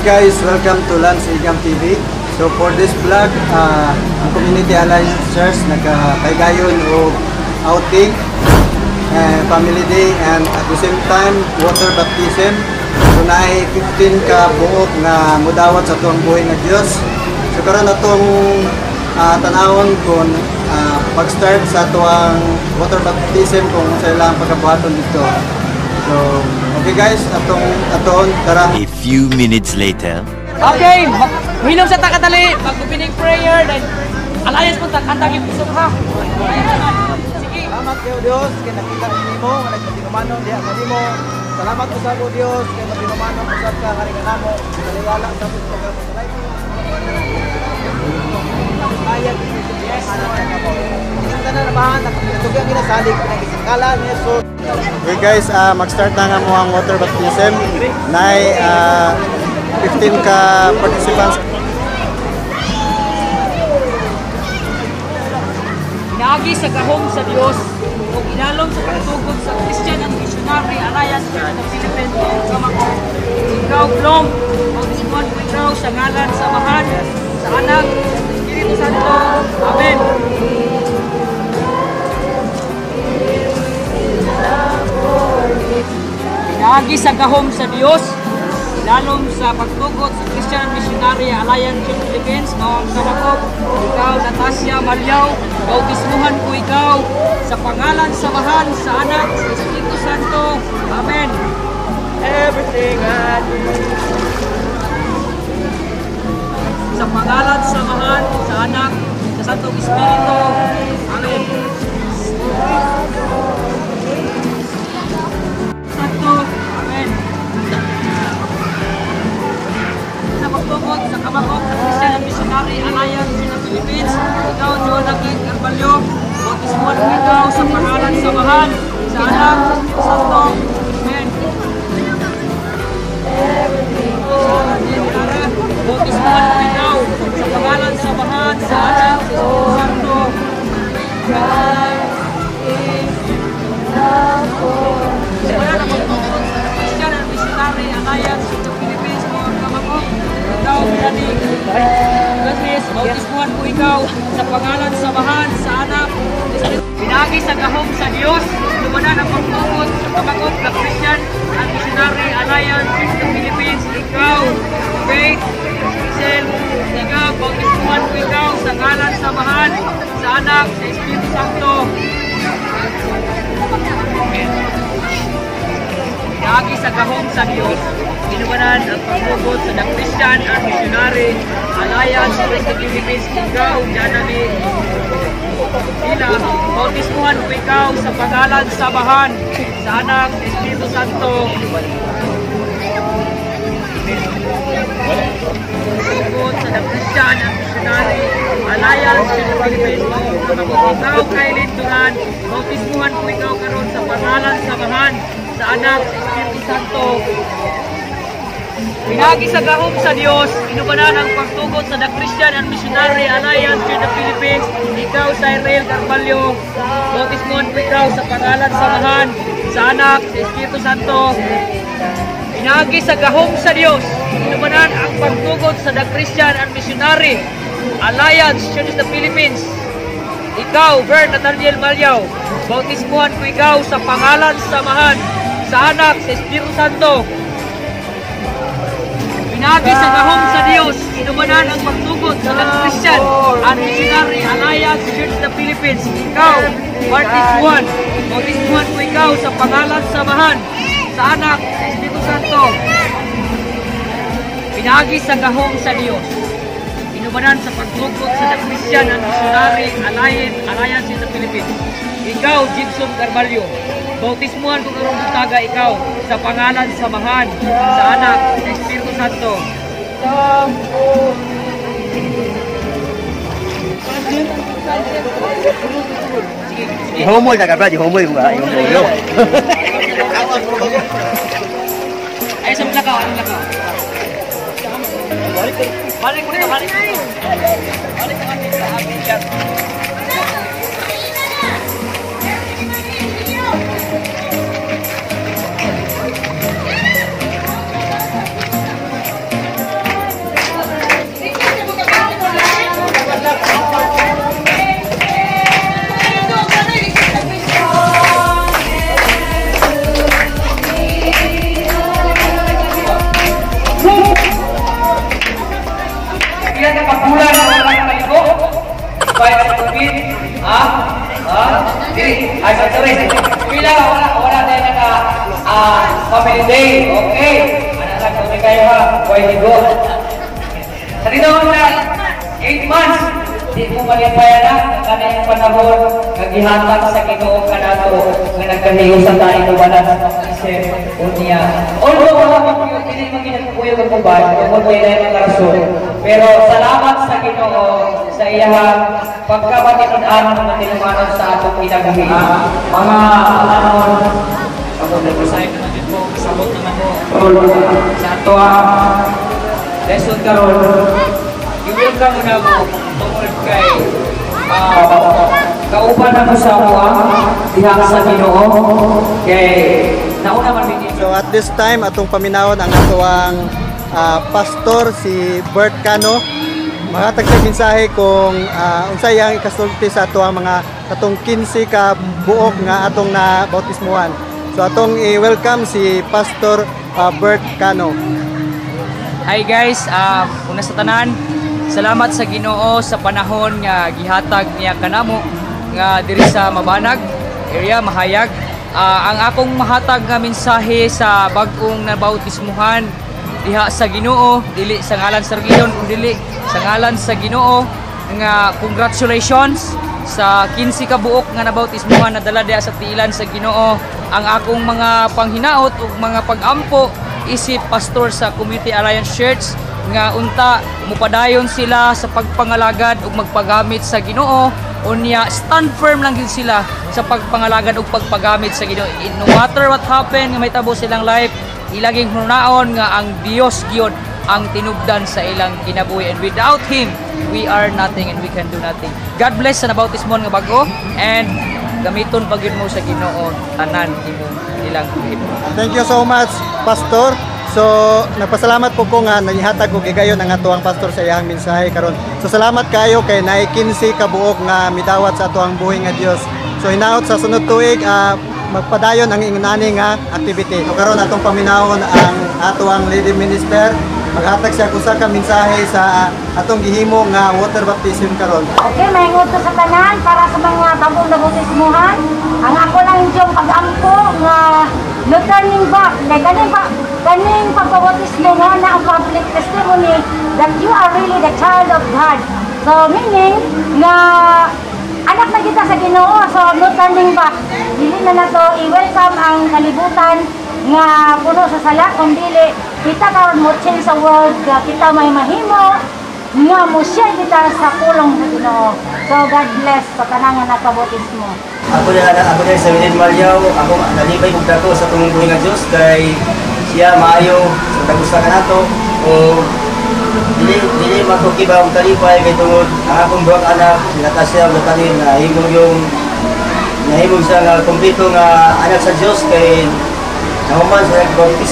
Guys, welcome to Lance Igam TV. So for this vlog, ang Community Alliance Church nagpaigayon og outing, family day and at the same time water baptism. So naay 15 ka buok nga mudawat sa atuang buhi nga Dios. So karon atong tanawon kung pag-start sa atuang water baptism, kung unsa ilang pagkabuhaton dito. So okay guys, atong aton, tara. A few minutes later. Okay, hilom sa takatali, mag-opening prayer, then alayas mo takantang yung pusok ha. Sige. Salamat kayo, Dios, kay nakita nimo nga nagmatinumanon diha kanimo. Salamat usab, o Dios, kay matinumanon usab ka ngani kanamo. Kaliwala sa among pagkapasalay. Kaya yes, inyong tanan namahan nakatugyang ginasalig pinag-isangkalan ni Jesus. Okay guys, mag-start na nga mo ang water baptism. Nay 15 ka participants. Pinaagi sa gahom sa Dios ug inalom sa pagtugod sa Christian and Missionary Alliance Church of the Philippines kamako. Ikaw, Blom, bautismuhan ko ikaw sa ngalan sa Amahan, sa Anak, sa Espiritu Santo. Amen. Pinaagi sa gahom sa Dios, ilalom sa pagtugot sa Christian and Missionary Alliance Church Philippines, mao ang kamakop, ikaw, Natasha Malyaw, bautismuhan ko ikaw sa pangalan sa Amahan, sa Anak, sa Espiritu Santo. Amen. Everything I do. Sa pangalan sa Amahan, sa Anak, sa Santong Espiritu. Amen. Santo. Amen. Sa pagtugod sa kamakop sa Christian and Missionary Alliance in the Philippines, ikaw, Joanna Kate Carvalho, bautismuhan ko ikaw sa pangalan sa Amahan, sa Anak, sa Espiritu Santo. Amen. Bautismuhan ko ikaw sa pangalan sa Amahan, sa Anak, sa Espiritu Santo. Wala na pagtugod sa Christian and Missionary Alliance in the Philippines, mga kamakop. Ikaw, Melanie Gazis, bautismuhan ko ikaw sa pangalan sa Amahan, sa Anak, Pinaagi sa gahom sa Dios, lumanan ang pagtugod sa kamakop na Christian and Missionary Alliance in the Philippines. Ikaw, Faith, Giselle, ikaw, bautismuhan ko ikaw sa ngalan sa Amahan, sa Anak, sa Espiritu Santo. Pinaagi sa gahom sa Dios, inuwanan ang pagtugod sa The Christian and Missionary Alliance in the Philippines. Ikaw, Janami Sila, bautismuhan ko ikaw sa pangalan sa Amahan, sa Anak, sa Espiritu Santo. Pagtugod sa The Christian and Missionary Alliance in the Philippines. Ikaw, Kailin Duran, bautismuhan ko ikaw karon sa pangalan sa Amahan, sa Anak, sa Espiritu Santo. Pinaagi sa gahom sa Dios, inubanan ang pagtugot sa The Christian and Missionary Alliance in the Philippines. Ikaw, Cyril Carvalho, bautismuhan ko ikaw sa pangalan sa Amahan, sa Anak, sa Espiritu Santo. Pinaagi sa gahom sa Dios, inubanan ang pagtugot sa The Christian and Missionary Alliance Church of the Philippines. Ikaw, Bern Nathaniel Malyaw, bautismuhan ko ikaw sa pangalan sa Amahan, sa Anak, sa Espiritu Santo. Pinaagi sa gahom sa Dios, inumanan ang pagtugod sa The Christian and Missionary Alliance Church of the Philippines. Ikaw, Martis Juan, bautismuhan ko ikaw sa pangalan sa Amahan, sa Anak, sa Espiritu Santo. Pinaagi sa gahom sa Dios, inumanan sa pagtugod sa The Christian and Missionary Alliance in the Philippines. Ikaw, Gibson Carvalho, bautismuhan ko karong buntaga ikaw sa pangalan sa Amahan, sa Anak, sa Espiritu Santo. Sige, sige. Ihumol na ka, Brad. Ihumol mo ba? Ihumol. Ay, sa lakaw, anong lakaw? Balik mo dito, balik mo. Balik mo dito, amin siya. Ay, sorry. Pila wala wala tayo naka family day. Okay. Ano lang kami kayo ha? Why go? Sa dito na 8 months, di mo malipay na ang kanang panahon nga gihatag sa Ginoo kanato nga nagkahiusan ta inubanan sa pag-isip unya. Although wala man gyud, dili man ginagpuyog ang uban tungod kay lain mga rason. Pero salamat sa Ginoo sa iyahang pagkamatinud-an ng matinumanon sa atong kinabuhi. Mga ano, ako nagbasahin naman din po, sabot naman mo sa ato ang lesson karon. I-welcome mo na mo tungod kay kauban na mo sa amoa diha sa Ginoo kay nauna man mi. So at this time, atong paminawon ang atoang pastor, si Bert Cano. Mahatag sa mensahe kung unsay ang ikasulti sa atoang mga katong 15 ka buok nga atong na bautismuhan. So atong i-welcome si Pastor Bert Cano. Hi guys, una sa tanan, salamat sa Ginoo sa panahon nga gihatag niya kanamo nga diri sa Mabanag area mahayag. Ang akong mahatag nga mensahe sa bag-ong nabautismuhan diha sa Ginoo, dili sa ngalan sa Gideon kun dili sa ngalan sa Ginoo, nga congratulations sa 15 ka buok nga nabautismuhan na dala diha sa tiilan sa Ginoo. Ang akong mga panghinaot ug mga pag-ampo isip pastor sa Community Alliance Church nga unta mupadayon sila sa pagpangalagad ug magpagamit sa Ginoo. Unya stand firm lang gyud sila sa pagpangalagad ug pagpagamit sa Ginoo. No matter what happen nga may tabo silang life, ilaging hunaon nga ang Dios gyud ang tinubdan sa ilang kinabuhi, and without Him we are nothing and we can do nothing. God bless sa nabautismon nga bag-o and gamiton pa gyud mo sa Ginoo tanan imo ilang himo. Thank you so much, Pastor. So, nagpasalamat po ko nga nanghihatag og higayon ang atoang pastor sa iyang mensahe karon. So salamat kayo kay naay 15 ka buok nga midawat sa atoang buhi nga Dios. So hinaot sa sunod tuig magpadayon ang ingon ani nga activity. So karon atong paminawon ang atoang lady minister, maghatag siya usa ka mensahe sa atong gihimo nga water baptism karon. Okay, may to sa tanan para sa mga bagong nabautismuhan. Ang ako lang inyong pag-ampo nga no turning back. Kay kaning pa kaning pagpabautismo mo na ang public testimony that you are really the child of God. So meaning nga anak na kita sa Ginoo, so no turning back. Dili na nato i-welcome ang kalibutan nga puno sa sala, kung dili kita karon mo change sa world nga kita may mahimo nga mo share kita sa pulong sa Ginoo. So God bless sa tanan nga nagpabautismo. Ako na sa Wilin Malyaw, ako nalipay kog dako sa atong buhi nga Dios kay siya maayo sa tagusa kanato o dili dili matukiba ang kalipay kay tungod ang akong duha ka anak, si Natasha ug Natalin, nahimong siya nga kompleto nga anak sa Dios kay nahuman sa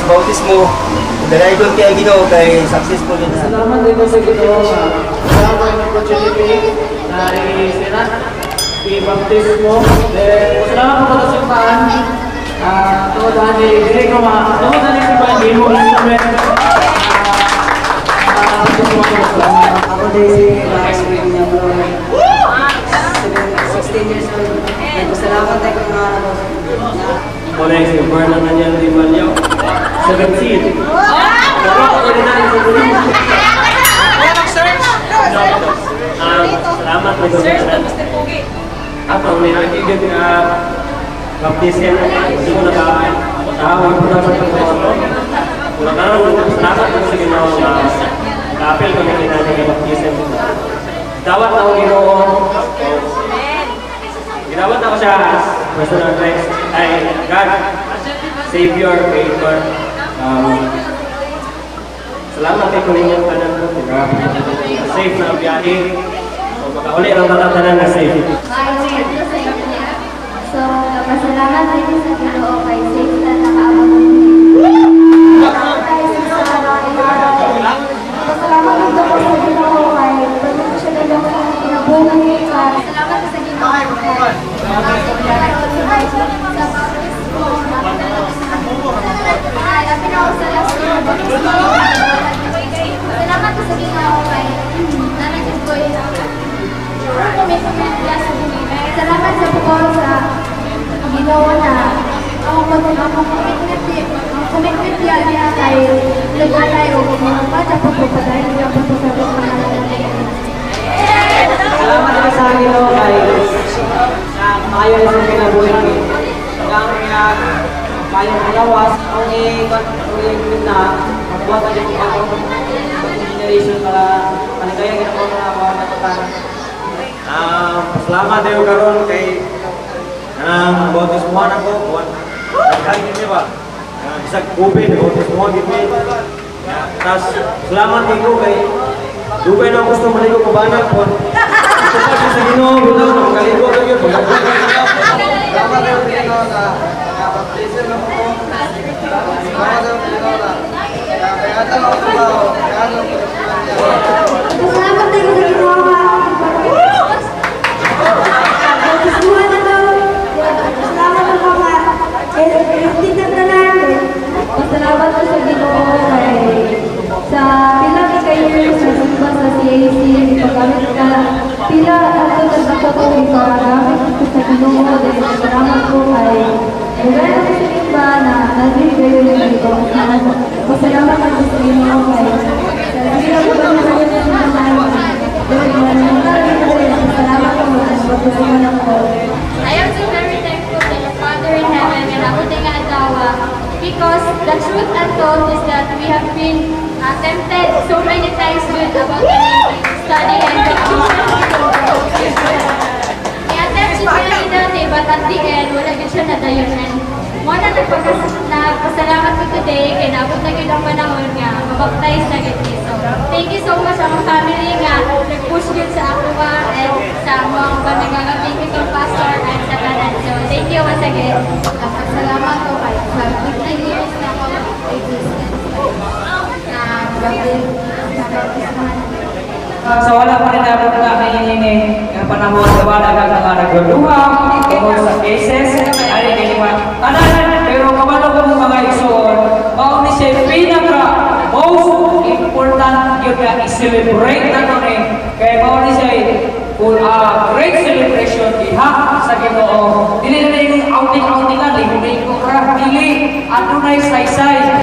bautismo ug dalaygon kay Ginoo kay successful din na. Salamat din sa Ginoo nga salamat ng opportunity na sila i-baptismo. Then, salamat po sa simbahan. Tungod ani dili ko ma tungod ani simbahan di mo instrument. Salamat. Ako din si 16 years old. Nagpasalamat tayo kung nga na Ako na si Berna Daniel Di Malyo. 17. Pero ako din na sa dulo. Salamat po sa tanan. Ako may nakikigit nga baptism. Hindi ko nakatawag ko na sa pagkakas. Pero karon salamat po sa Ginoo nga kaapil ko nila nga baptism. Dawat ako Ginoo. Ginawat ako siya as personal Christ, ay God, Savior, Creator. Salamat kay kuninyo tanan ko. Safe na ang biyahe. So, makauli ang tanan na safe. So, pasalamat din sa Ginoo kay safe na nakaabot. Pasalamat din ko sa Ginoo kay pwede ko siya nagdamay ng kinabuhi. Salamat sa Ginoo sa baptismo. Ay, apin ako sa last year. Salamat sa Ginoo kay nanagin ko yung. Salamat sa bukol sa niya kay nag-alay o mga bata po po padayon niya po sa pangalan ng Salamat din sa Ginoo kay na maayo sa kinabuhi ni. Ang nga maayo lawas ang i na magbuhat ang yung bagong generation para maligaya gid ang mga mga natutan. Salamat tayo karon kay nang bautismohan ako, buwan. Daghan gid mi ba? Bisag COVID, bautismohan gid mi. Tas salamat kay ko kay dugay na gusto maligo ko bana kon. Ito pa sa Ginoo, bitaw na makaligo na gyud. Salamat kayo sa Ginoo na nakabaptism na ko. Salamat kayo sa Ginoo na kaya ako sa tao, kaya ako sa Salamat tayo sa Ginoo. Bautismuhan na to. Salamat ako nga. Eh, tanan. Pasalamat ko sa Ginoo kay sa pila ka ka years na simba sa CAC, ipagamit ka pila ato nagdako ko, ipagamit ko sa Ginoo. Dahil salamat ko kay dugay ako sa simba na naging kayo dito. Pasalamat ako sa Ginoo kay sa pila ko ba na salamat ko bautismuhan ako. I am so very thankful to your Father in heaven and ako nga adlaw because the truth untold is that we have been tempted so many times with about the study and i-attempt siya ni dati, but at the end wala gyud siya nadayon, and mo na nagpasalamat ko today kay naabot na gyud ang panahon nga mabaptize na gyud mi. So thank you so much akong family nga nag-push gyud sa ako and sa mga panagaga. Thank you kang pastor and sa tanan. So thank you once again. Salamat ko kay sa 15 years na ako existence na nabaptismahan. Sa wala pa rin abot na ini nga panahon sa wala ka nga nagduduha tungkol sa cases ay kini tanan, pero kabalo ko mga igsoon, mao ni siya pinaka most important gyud nga i-celebrate nato ni kay mao ni siya full great celebration diha sa Ginoo. Dili na yung outing-outing nga ligo-ligo ra, dili, adunay saysay.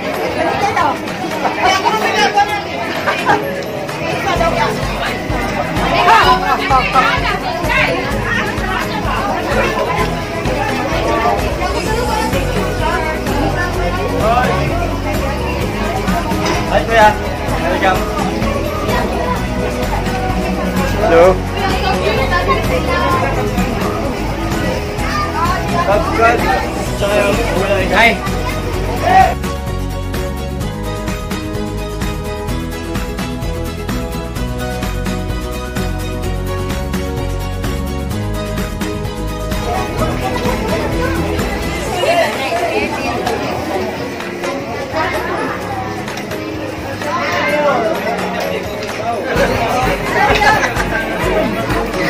Hi kuya, welcome. Hello. Subscribe. Tsaka yung Hi.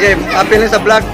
Okay, apil sa vlog.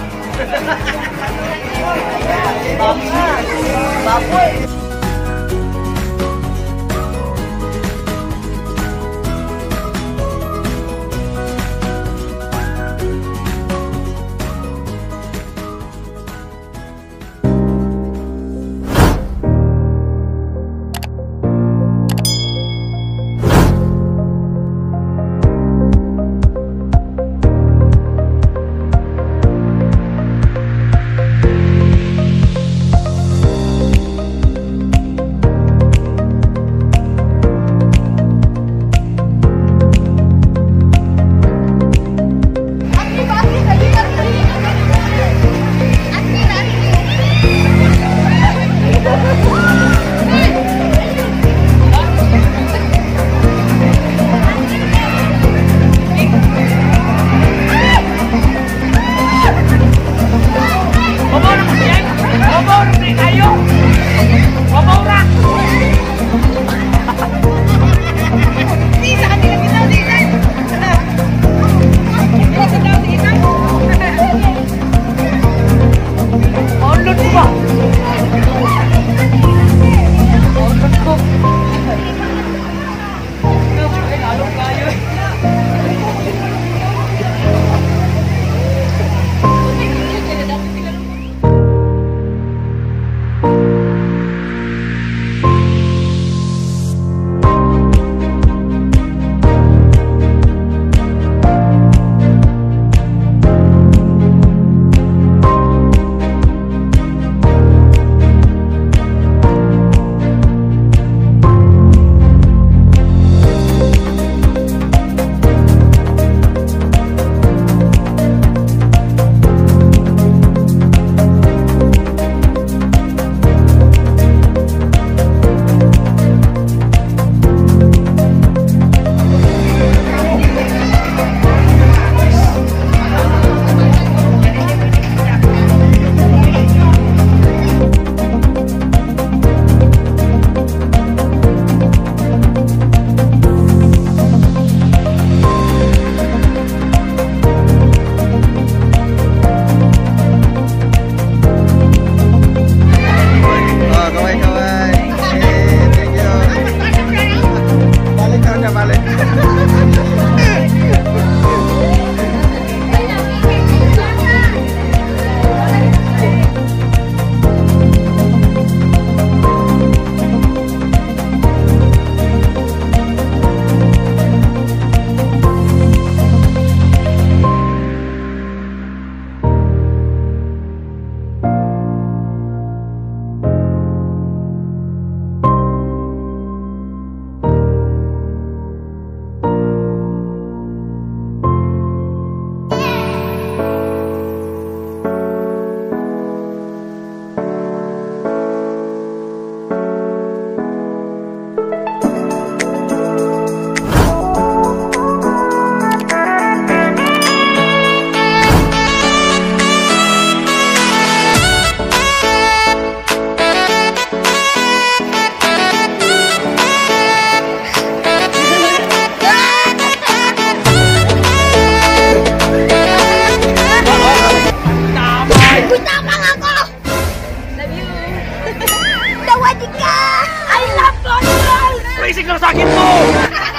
Sakit mo!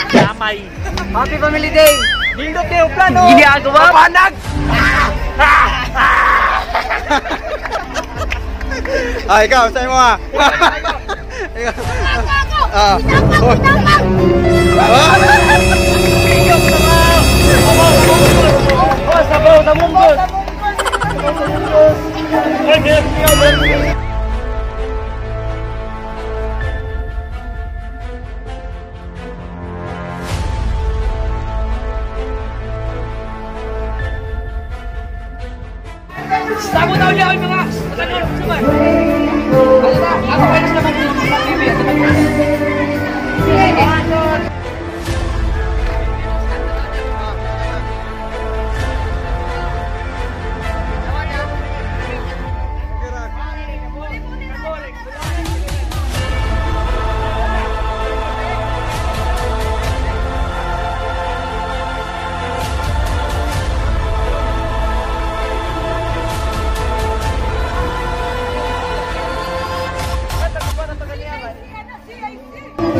Damay! Happy Family Day! Nindot kayo plano! Ginagawa! Mapanag! Ah, ikaw, sa'yo mo ah. Ah. Oh, sabaw, tamunggos! Sabo taon niya ang mga kanon suman. Ako pa naman sa TV.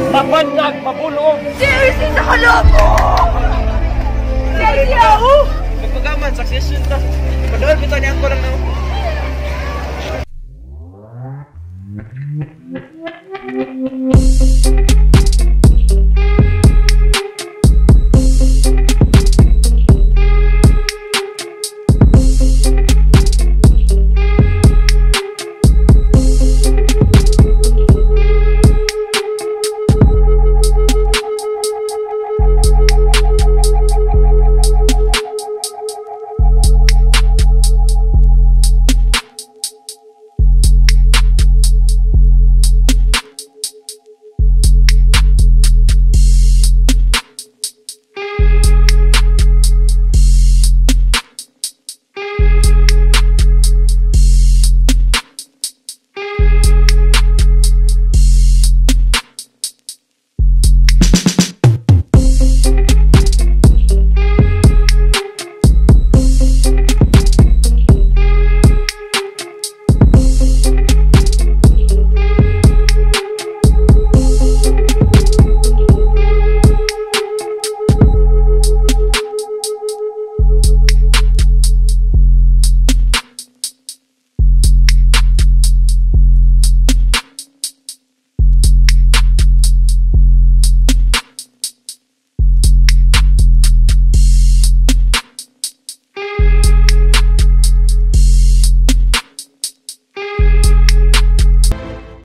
Mapanag, mabulong! CAC sa Colombo! CAC ako! Magpagaman, succession ta. Padol, bitaw niya ang kulang na.